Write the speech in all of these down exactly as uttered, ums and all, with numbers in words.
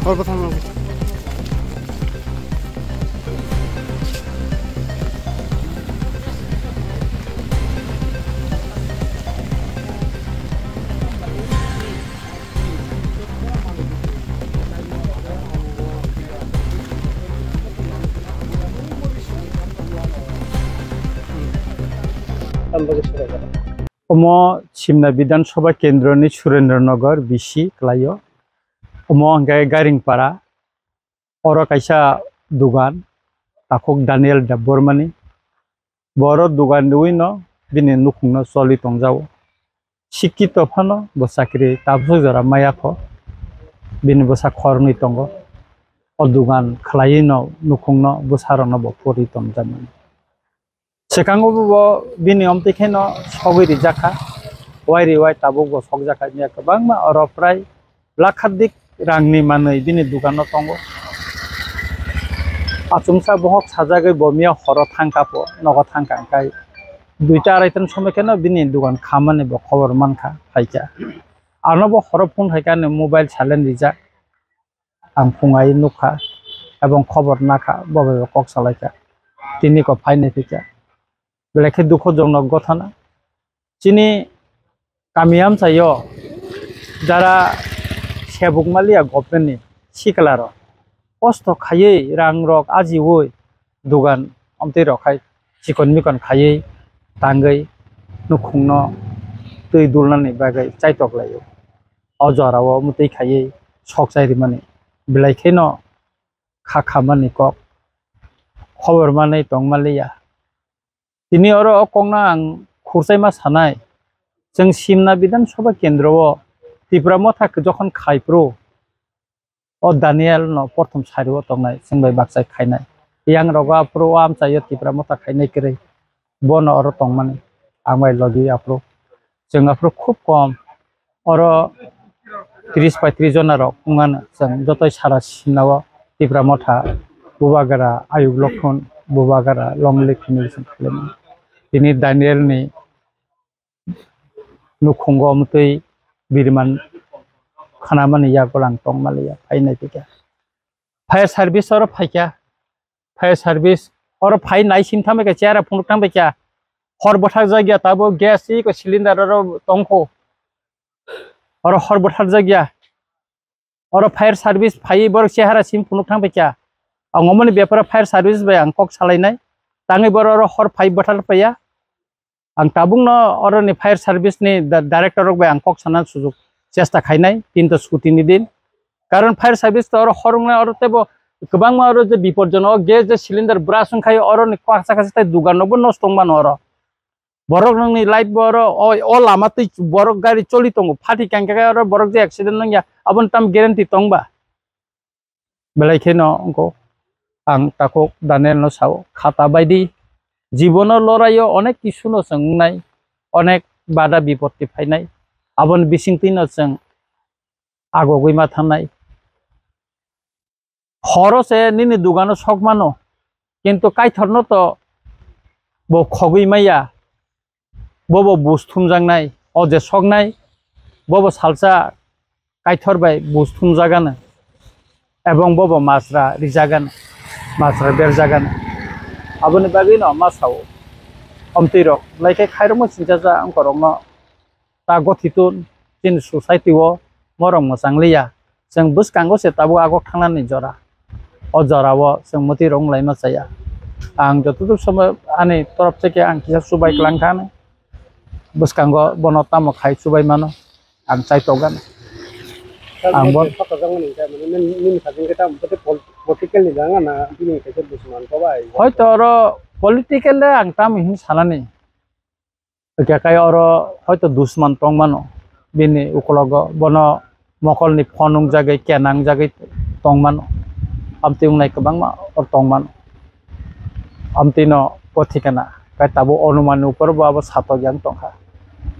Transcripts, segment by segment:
Hor bwthang nang. Omo Simna Bidhan Sabha Kendroni Surendra Nagar B C kwlaio. Omo hwnkhe Gairingpara. Oro kaisa dogan, takhuk Daniel Debbarmani. Bo oro dogan riwi no bini nukhungno choli tongjago. Sikito phano bo chakri tabuk jora maya kho. Bini bwsa khoroknwi tongo. O dogan khwlaiwi no nukhungno bwsarokno bo puri tongjakmani. Swkango bo bini omtwi kheno sogwi rijak kha, wai ri wai tabuk bo sokjak kha, miya kwbangma oro prai lakhadik rangni manwi bini dogano tongo. Achomsa bohok sajagwi bo miya horo thangkha po, nogo thangkha, hwnkhe duita arai ta somoi kheno bini dogan khamani bo khobor mankha, phaikha. Ano bo horo phone khaikha, ani mobile silent rijak. Ang phung ai nukha, ebong khobor nakha, bo bai bo kok salaikha. Tini ko phainai phikha. Belai khe dukhojonok gothana. Chini kami amchaio jara sebuk maliya government ni sikla rok kosto khaiwi rang rok ajiwi dogan omtwi rok khai chikon mikon khaiwi tangwi nukhungno twi dulnani bagwi chaitok laio. O jorao mwtwi khaiwi sok chai rimani belai kheno kha khamani kok khobor manwi tong manliya. Tini oro o kokno ang khurchaima sanai, chwng Simna Bidhan Sabha Kendro o Tipra Motha jokhon khai phuru, o Daniel no prothom sari o tongnai, chwng bai bakchai khainai. Yang rogo aphuru o amchaio Tipra Motha khainai kwrwi. Bono oro tongmani ang bai logi aphuru. Chwng aphuru khub kom. Oro tris paitris jona rok wngmano. Chwng jotoi sara Simna o Tipra Motha, Bubagra, Ayuk Lokhon, Bubagra, Longli family chwng khaimani. Tini Daniel ni nukhungo mwtwi biriman khanamani yago lang tongmaliya phainai phikha. Fire service oro phaikha. Fire service oro phai nai sim thambai kha, chera phunuk thambai kha. Hor bwthak jakya tabo gas iko cylinder oro tongkho. Oro hor bwthak jakya. Oro fire service phai borok chehara sim phunuk thambai kha. Ang omoni bepara fire service bai ang kok salainai. Tangwi borok oro hor phai bwthak paiya. Ang tabukno oroni fire service ni da-, director rok bai ang kok sana sujuk chesta khainai, tinta scooty ni din. Karon fire service to oro horong na oro tebo kwbangma oro je bipodjonok gas je cylinder burst wngkhaio oroni kok kacha kacha tei dugan rokbo nosto wngmano oro. Borok nokni light bo oro o, o lama twi borok gari choli tongo, phati kangkhe oro borok je accident wngya aboni tamo guarantee tongba? Belai kheno wngkho. Ang takhuk Daniel no sao, khata baidi jibono loraio onek kisu no chwng wngnai, onek bada bipoti phainai, aboni bisingtwi no chwng agogwi ma thangnai. Horo se nini dugano sok mano, kintu Kaitorno to bo khogwi maya. Bobo buj thumjaknai, o je soknai, bobo salsa Kaitor bai buj thumjagano, ebong bobo majra rijagano, majra berjagano. Aboni bagwino ma sao, omtwi rok belai khe khairokma singchacha wngkorokno ta gothitun chini society o morok mwchang liya. Chwng bwskango se tabuk agok thangnani jora. O jorao chwng mwtwi rok wng laima chaya. Ang joto duk somoy ani torop theke ang kisa chubai kwlang kha, bwskango bono tamo khai chubai mano, ang chai tokgano. Ang bo- Nini, nini sajwk khe tamo political ni janga na bini kaisa buchman ko bai? Hoito oro political le ang tamo hin sanani. Hwnkhe khe oro hoito dusman tongmano, bini ukologo bono mokolni phone wngjagwi, kena wngjagwi tongmano, amtwi wngnai kwbangma oro tongmano. Amtwino o thikana khe tabuk onumanni upor bo abo satok yang tongkha.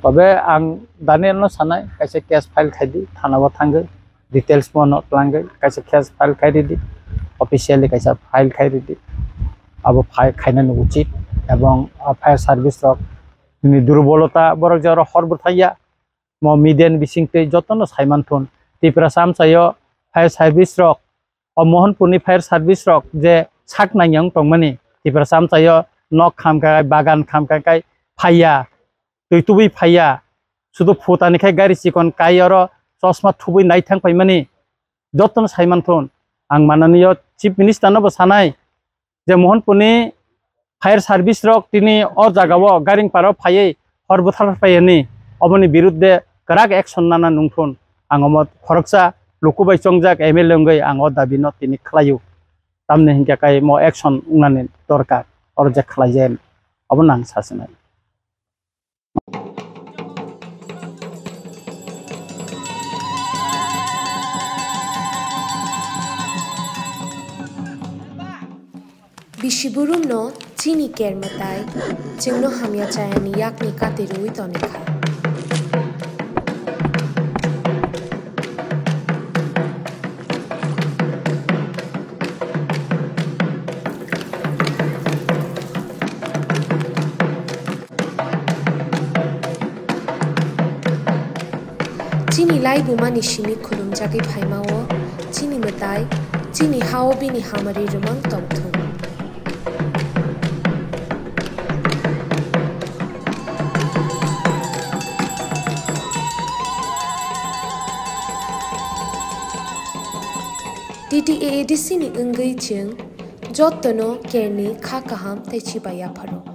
Tobe ang Danielno sanai, kaisa case file khaidi, thanao thangwi, details bono twlangwi kaisa case file khai ridi, officially kaisa file khai ridi. Abo file khainani uchit, ebong, ah, fire service rok ni durbolota, borok je oro hor bwthai ya, mo media ni bisingtwi jotono saimanthun. Tiprasa amchaio fire service rok, o Mohanpurni fire service rok je sak nangya wng tongmani, Tiprasa amchaio nok khamkha, bagan khamkha kai phaiya, twi tubui phaiya, sudu phutani khai gari chikon kai oro chosma thubui naithang paimani, jotono saimanthun. Ang mananiyo Chief Minister no bo sanai, je Mohanpurni fire service rok tini o jagao Garingpara phaiwi hor buthar phaiyani, oboni birudde kwrak action nana nungthun. Ang omo khoroksa luku bai chongjak M L A wngwi ang o dabi no tini khlaio. Tamni hinkhe kai mo action wngnani dorkar, oro je khlaijak, obono ang sasinai. Bisi burumno chini ker mwtai, chwngno hamya chayani yakni kati rwui tonikha. Chini laibumani simi khulumjagwi phaimao, chini mwtai, chini hao bini hamari rwmang tongthung. T T A A D C ni wngwi chwng jottono kerni kha kaham tei chibai yapharo.